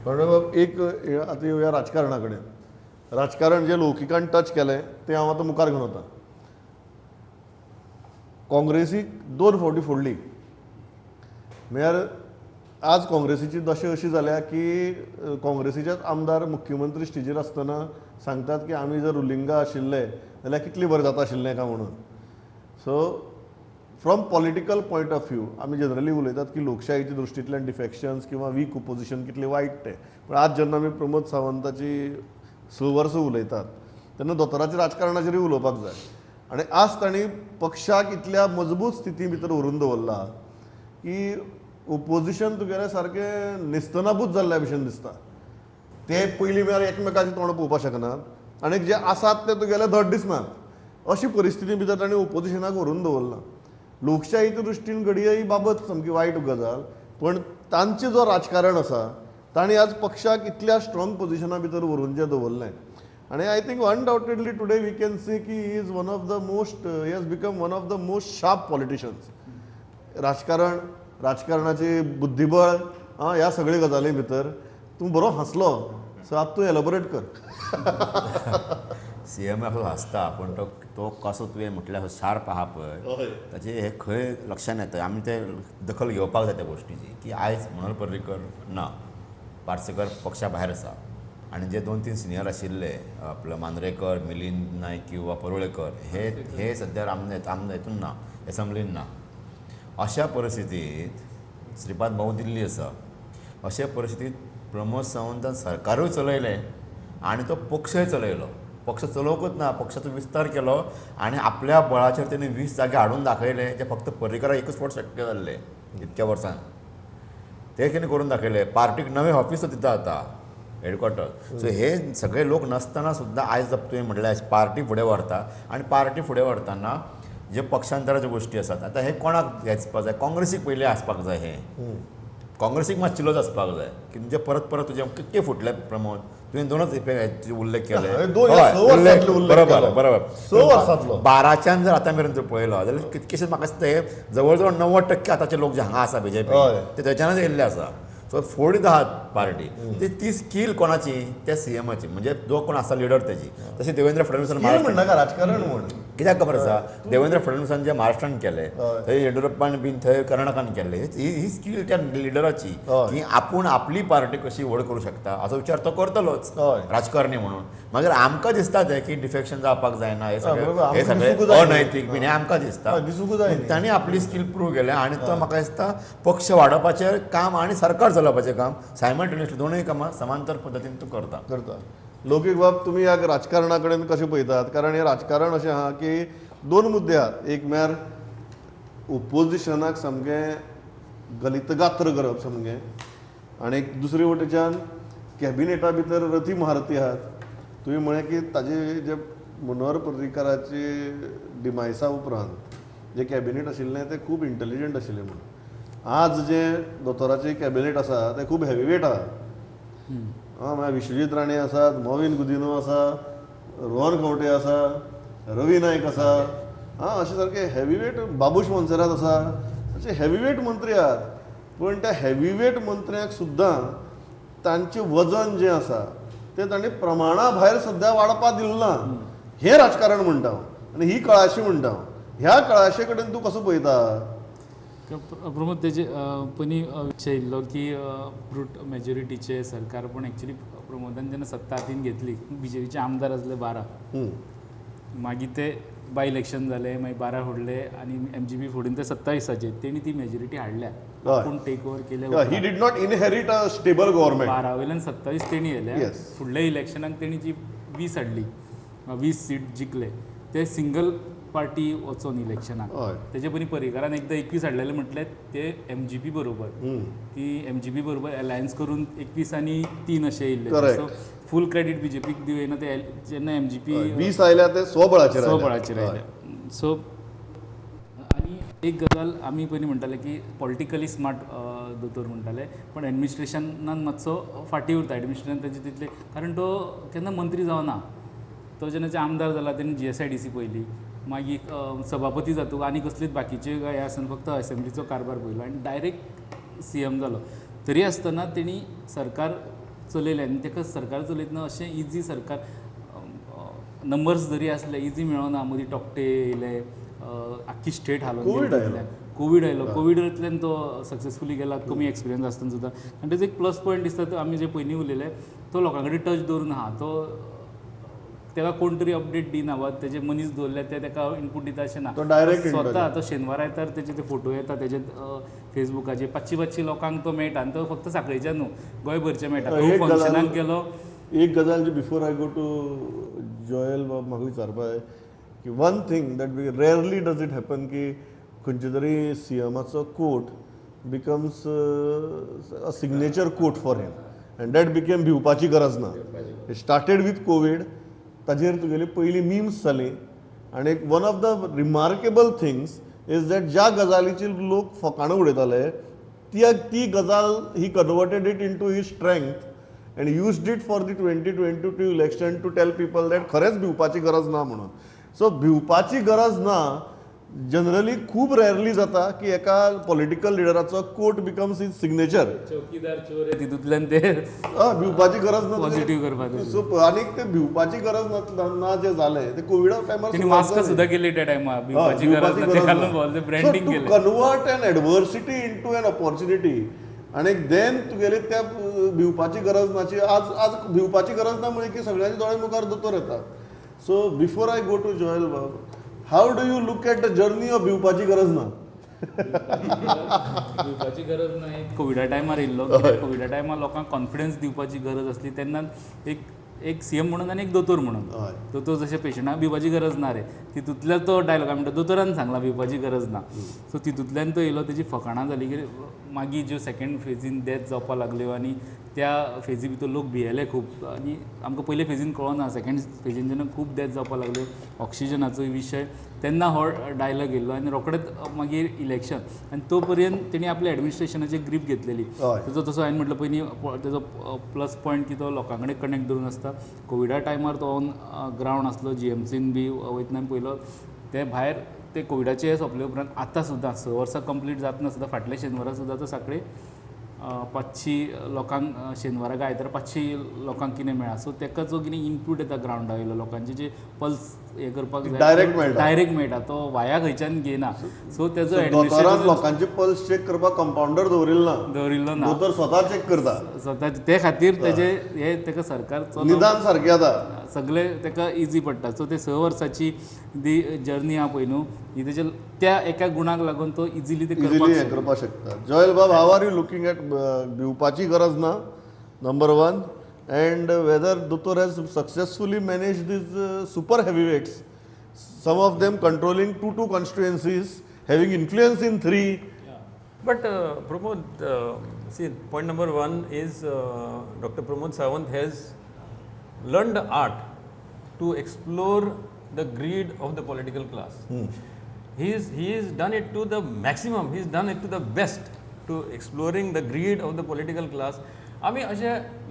पण एक आतां येवया राजकारणा कडेन. राजकारण जें लौकिकान टच केलें तें हांव आतां मुखार घेवन वता. काँग्रेसीक 2 फावटी फोडली. म्हळ्यार आज काँग्रेसीची दशा अशी जाल्या की काँग्रेसीचेच आमदार मुख्यमंत्री स्टेजीर आसतना सांगतात की आमी जर रुलिंगा आशिल्ले जाल्यार कितलें बरें जाता आशिल्लें काय म्हणून. So from political point of view आमी जनरली उलयतात की लोकशाहीच्या दृश्टींतल्यान डिफेक्शन्स किंवा वीक ओपोजिशन कितलें वायट तें, पूण आज जेन्ना आमी प्रमोद सावंताची 6 वर्सां उलयतात तेन्ना दोतोराच्या राजकारणाचेरूय उलोवपाक जाय. आनी आज तांणी पक्षाक इतल्या मजबूत स्थिती भितर व्हरून दवरला की ओपोजिशन तुगेलें सारकें नेस्तनाबूत जाल्ल्या भशेन दिसता. ते पयलीं म्हळ्यार एकमेकाचें तोंड पळोवपाक शकनात आनी जे आसात ते तुगेले धड दिसनात. अशी परिस्थिती भितर तांणी ओपोजिशनाक व्हरून दवरलां. लोकशाहीच्या दृश्टीन घडये ही बाबत सामकी वायट गजाल, पण तांचें जो राजकारण आसा तांणी आज पक्षाक इतल्या स्ट्रॉंग पोजिशना भितर व्हरून जें दवरलें. आनी I think undoubtedly today we can see की he is one of the most, he has become one of the most sharp politicians. राजकारण, राजकारणाची बुद्धिबळ आं ह्या सगळे गजाली भितर तूं बरो हांसलो, सो आतां तूं एलोबरेट कर. सी एम असो हांसता पूण तो तो कसो तुवें म्हटल्यार शार्प आहा पळय ताचे हे खंय लक्षान येता. आमी ते दखल घेवपाक जाय त्या गोश्टीची की आयज मनोहर पर्रीकर ना, पार्सेकर पक्षा भायर आसा आनी जे 2-3 सिनियर आशिल्ले आपलं मांद्रेकर, मिलिंद नायक किंवा परुळेकर हे हे सद्या आमदार हितून ना, एसेंब्लीन ना. अशा परिस्थितीत श्रीपाद भाऊ दिल्ली आसा. अशा परिस्थितीत प्रमोद सावंतान सरकारूय चलयलें आनी तो पक्षय चलयलो. पक्ष चलोवंकूच ना, पक्षाचो विस्तार केलो आनी आपल्या बळाचेर तेणी 20 जागे हाडून दाखयले जे फक्त पर्रीकराक एकूच फावट शक्य जाल्लें इतक्या वर्सान ते तेणी करून दाखयले. पार्टीक नवें ऑफिस दिता आतां हेडक्वॉर्टर. सो हे सगळे लोक नासतना सुद्दां आयज तुवें म्हटल्यार पार्टी फुडें व्हरता आनी पार्टी फुडें व्हरतना जे पक्षांतराच्यो गोश्टी आसात आतां हे कोणाक आसपाक जाय, काँग्रेसीक पयलीं आसपाक जाय. हे काँग्रेसीक मात चिलोच आसपाक जाय की तुमचे परत परत तुजे कितके फुटले प्रमोद, तुवें 2 उल्लेख केले. बरोबर बरोबर. 12च्यान जर आतां मेरेन तूं पळयलो जाल्यार कितकेशे म्हाका दिसता हे जवळ जवळ 90% आतांचे लोक जे हांगा आसा बीजेपी ते थंयच्यानच येयल्ले आसा. सो फोडीत आहात पार्टी. ती स्कील कोणाची, त्या सीएमाची, म्हणजे जो कोण आसा लिडर तेजी. तशें देवेंद्र फडणवीसान राजकारण म्हण कित्याक खबर आसा, देवेंद्र फडणवीसान जे महाराष्ट्रान केलें थंय येडियुरप्पान बीन थंय कर्नाटकान केल्लें, ही स्कील त्या लिडराची की आपूण आपली पार्टी कशी व्हड करूं शकता असो विचार तो करतलोच राजकारणी म्हणून. मागीर आमकां दिसता तें की डिफेक्शन जावपाक जायना, हे सगळें हे सगळें अनैतीक बीन हें आमकां दिसता. तांणी आपली स्कील प्रूव केलें आनी तो म्हाका दिसता पक्ष वाडोवपाचें काम आनी सरकार चलोवपाचें काम सायमल्टेनियसली दोनूय कामां समांतर पद्दतीन तूं करता करता. लौकीक बाब, तुमी ह्या राजकारणा कडेन कशें पळयतात? कारण हें राजकारण अशें आहा की 2 मुद्दे आहात. एक म्हळ्यार ओपोजिशनाक सामकें गलितगात्र करप सामकें, आनी दुसरे वटेच्यान कॅबिनेटा भितर रथी महारथी आहात. तुवें म्हळें की ताजे जे मनोहर पर्रीकराचे डिमायसा उपरांत जे कॅबिनेट आशिल्लें तें खूब इंटेलिजंट आशिल्लें म्हणून. आज जे दोतोराचें कॅबिनेट आसा तें खूब हेवीवेट आहा. आं मागीर विश्वजीत राणे आसात, मोविन गुदिन्हो आसा, रोहन खंवटे आसा, रवी नायक आसा, आं अशे सारके हेवीवेट बाबूश मोन्सेरात आसा, अशे हेवीवेट मंत्री आहात. पूण त्या हेवीवेट मंत्र्यांक सुद्दां तांचें वजन जें आसा तें तांणी प्रमाणा भायर सद्या वाडपाक दिलें ना. हें राजकारण म्हणटा हांव आनी ही कळाशी म्हणटा हांव. ह्या कळाशे कडेन तूं कसो पळयता? प्रमोद, तेजे पयलीं विशय येयल्लो की ब्रूट मेजॉरिटीचे सरकार, पण एक्चुली प्रमोदान जेन्ना सत्ता हातीन घेतली बीजेपीचे आमदार आसले 12, मागीर ते बाय इलेक्शन जालें, मागीर 12 फोडले आनी एमजीपी फोडून ते 27आचेर तेणी ती मेजॉरिटी हाडल्या. पूण टेक ओवर केले. He did not inherit a stable government. 12 वयल्यान 27 तेणी येयल्या. फुडल्या इलेक्शनाक तेणी जी 20 हाडली, 20 सीट जिखले, ते सिंगल पार्टी वचोन इलेक्शनाक. तेजे पयलीं पर्रीकारान एकदां 21 हाडलेले म्हटलें ते एमजीपी बरोबर, ती एमजीपी बरोबर अलायन्स करून 21 आनी 3 अशें येयल्ले. सो फूल क्रेडीट बीजेपीक दिवना ते जेन्ना एमजीपी 20 आयल्या ते स्वबळाचेर स्वबळाचेर आयले. सो आनी एक गजाल आमी पयलीं म्हणटाले की पॉलिटिकली स्मार्ट दोतोर म्हणटाले, पण एडमिनिस्ट्रेशनान मातसो फाटीं उरता. एडमिनिस्ट्रेशन ताजे तितलें, कारण तो केन्ना मंत्री जावना. तो जेन्ना आमदार जाला तेन्ना GSIDC पयली, मागीर सभापती जातूक आनी कसलीच बाकीचे हें आसना, फक्त असेंब्लीचो कारभार पळयलो आनी डायरेक्ट CM जालो. तरी आसतना तेणी सरकार चलयलें आनी ताका सरकार चलयतना अशें इजी सरकार नंबर्स जरी आसले इजी मेळना, मदीं टोकटे येयले, आख्खी स्टेट हालोवन कोवीड आयलो, कोविडांतल्यान तो सक्सेसफुली गेला कमी एक्सपिरियन्स आसतना सुद्दां. आनी तेजो एक प्लस पॉयंट दिसता तो आमी जे पयलीं उलयले तो लोकां कडेन टच दवरून आहा, तो ताका कोण तरी अपडेट दिना वा तेजे मनीस दवरले ते ताका इनपूट दिता अशें ना, स्वता तो शेनवार आयतार तेजे ते फोटो येता तेजे फेसबुकाचेर 500-500 लोकांक तो मेळटा आनी तो फक्त साखळेच्या न्हू गोंयभरचे मेळटा. फंक्शनाक गेलो. एक गजाल जी before I go to Joel बाब म्हाका विचारपा जाय की one thing that we rarely does it happen की खंयच्या तरी सीएमाचो quote becomes a signature quote for him and that became भिवपाची गरज ना. It started with Covid, ताजेर तुगेली पयली मिम्स जाली आनी एक one of the remarkable things is that ज्या गजालीचेर लोक फकाणां उडयताले ती गजाल he converted it into his strength and used it for the 2022 election to tell people that खरेंच भिवपाची गरज ना म्हणून. सो भिवपाची गरज ना जनरली खूब रेरली जाता की एका पॉलिटिकल लिडराचो कोट बिकम्स his signature. चौकीदार चोर तितूंतल्यान ते भिवपाची गरज ना पॉझिटिव्ह करपाक. सो आनीक ते भिवपाची गरज ना जें जालें ते कोविडा टायमार मास्क सुद्दां केली त्या टायमार भिवपाची गरज ना ते घालून ब्रँडींग केलें. Convert an adversity into an opportunity आनी देन तुगेली त्या भिवपाची गरज नाची आज आज भिवपाची गरज ना म्हळ्यार की सगळ्यांच्या दोळे मुखार दोतोर येता. So before I go to Joel बाब, how do you look at the journey of भिवपाची गरज ना? भिवपाची गरज ना एक कोविडा टायमार येयल्लो, कोविडा टायमार लोकांक कॉन्फिडन्स दिवपाची गरज आसली तेन्ना एक एक सी एम म्हणून आनी एक दोतोर म्हणून. दोतोर जशें पेशंटाक भिवपाची गरज ना रे तितूंतल्यान तो डायलॉग म्हणटा दोतोरान सांगला भिवपाची गरज ना. सो तितूंतल्यान तो येयलो, तेजी फकाणां जाली की मागीर ज्यो सेकेंड फेजीन डेथ जावपाक लागल्यो आनी त्या फेजी भितर लोक भियेले खूब आनी आमकां पयले फेजीन कळना, सेकेंड फेजीन जेन्ना खूब डेथ जावपाक लागल्यो ऑक्सिजनाचो विशय तेन्ना हो डायलॉग येयल्लो आनी रोखडेच मागीर इलेक्शन आनी तो पर्यंत तेणी आपल्या एडमिनिस्ट्रेशनाची ग्रीप घेतलेली. तेजो तसो हांवें म्हटलें पयलीं तेजो प्लस पॉयंट की तो लोकां कडेन कनेक्ट दवरून आसता. कोविडा टायमार तो ऑन ग्रावंड आसलो, जी एम सीन बी वयतना पयलो ते भायर ते कोविडाचे हे सोंपले उपरांत आतां सुद्दां 6 वर्सां कंप्लीट जातना सुद्दां फाटल्या शेनवारा सुद्दां तो साखळे 500 लोकांक शेनवाराक आयतारा 500 लोकांक कितें मेळ्ळा. सो ताका जो कितें इनपूट येता ग्रावंडा वयलो लोकांचे जे पल्स हे करपाक जाय डायरेक्ट मेळटा, तो वाया खंयच्यान घेयना. सो तेजो दोतोरान लोकांचे पल्स चॅक करपाक कंपाउंडर दवरिल्लो ना, दोतोर स्वता चॅक करता स्वता, ते खातीर तेजे हे ताका सरकार निदान सारकें जाता सगळे ताका इजी पडटा. सो ते 6 वर्साची दी जर्नी आहा पळय न्हू ही तेजे त्या एका गुणाक लागून तो इजिली ते करपाक शकता. जोएल बाब, how are you looking at भिवपाची गरज ना number 1 and whether दोतोर has successfully manage these super heavyweights, some of them controlling 2 constituencies, having influence in 3. But Pramod, see, point number 1 is Dr. Pramod Sawant has learned the art to explore the greed of the political class. He has done it to the maximum, he has done it to the best, to exploring the greed of the political class. I mean,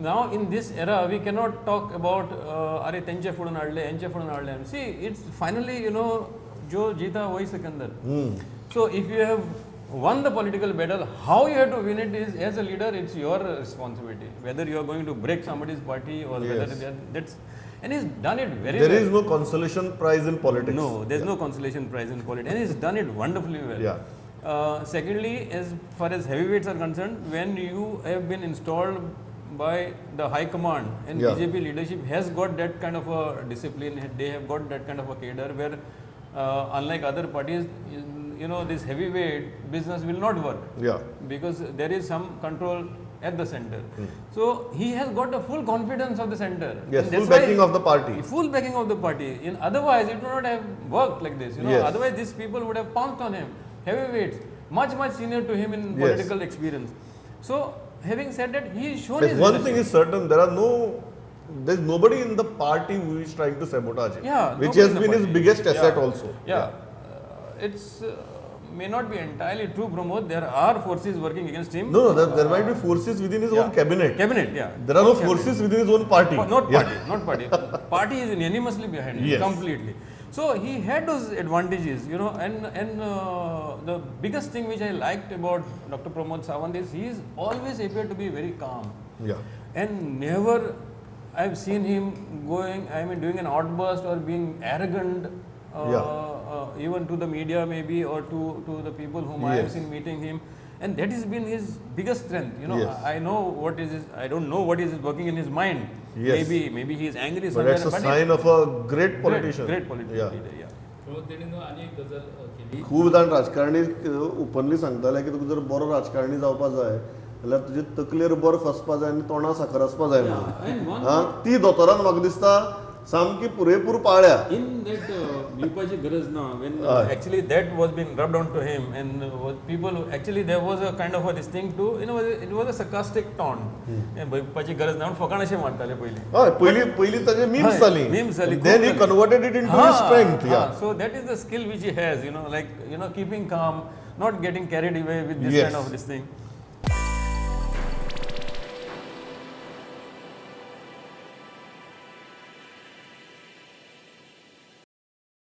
now in this era, we cannot talk about are tenche fudun aadle, enche fudun aadle. See, it's finally, you know, jo jeeta wahi Sikandar. So if you have won the political battle, how you have to win it is, as a leader, it's your responsibility. Whether you are going to break somebody's party or whether that's, and he's done it very well. There is no consolation prize in politics. No, there's no consolation prize in politics. And he's done it wonderfully well. Yeah. Secondly, as far as heavyweights are concerned, when you have been installed by the high command and BJP leadership has got that kind of a discipline, they have got that kind of a cadre where unlike other parties, you know, this heavyweight business will not work. Yeah. Because there is some control at the center. So he has got the full confidence of the center. Yes, full backing of the party. Full backing of the party. In otherwise, it would not have worked like this. You know, otherwise these people would have pounced on him. Heavyweights, much, much senior to him in political experience. So having said that, he has shown his one thing is certain, there's nobody in the party who is trying to sabotage him. Yeah, which has been his biggest asset also. Yeah. It's may not be entirely true, Pramod. There are forces working against him. No, there might be forces within his own cabinet. Cabinet, yeah. There are no forces within his own party. Not party, not party. Party is unanimously behind him, completely. So he had those advantages, you know, and the biggest thing which I liked about Doctor Pramod Sawant is he is always appear to be very calm. And never I've seen him going, I mean, doing an outburst or being arrogant, even to the media maybe, or to the people whom I have seen meeting him. And that has been his biggest strength. You know, I know what is his, I don't know what is working in his mind. Maybe he is angry But somewhere. that's a But sign of a great politician. Great, great political leader, yeah. तेणी न्हू आनी एक गजाल केली. खूब जाण राजकारणी openly सांगताले की तुका जर बरो राजकारणी जावपा जाय जाल्यार तुजे तकलेर बर्फ आसपा जाय आनी तोंडा साखर आसपा जाय म्हणून. हा, ती दोतोरान म्हाका दिसता सामकी पुरेपूर पाळ्या. In that भिवपाची गरज ना, when actually that was being rubbed on to him and was people actually there was a kind of a this thing to, you know, it was a sarcastic taunt. भिवपाची गरज ना म्हणून फकाण अशें मारताले पयलीं. हय, पयलीं पयलीं ताजे मिम्स जाली. Memes जाली, then खूब he जाली. Converted it into strength. Yeah. So that is the skill which he has, you know, like, you know, keeping calm, not getting carried away with this kind of this thing.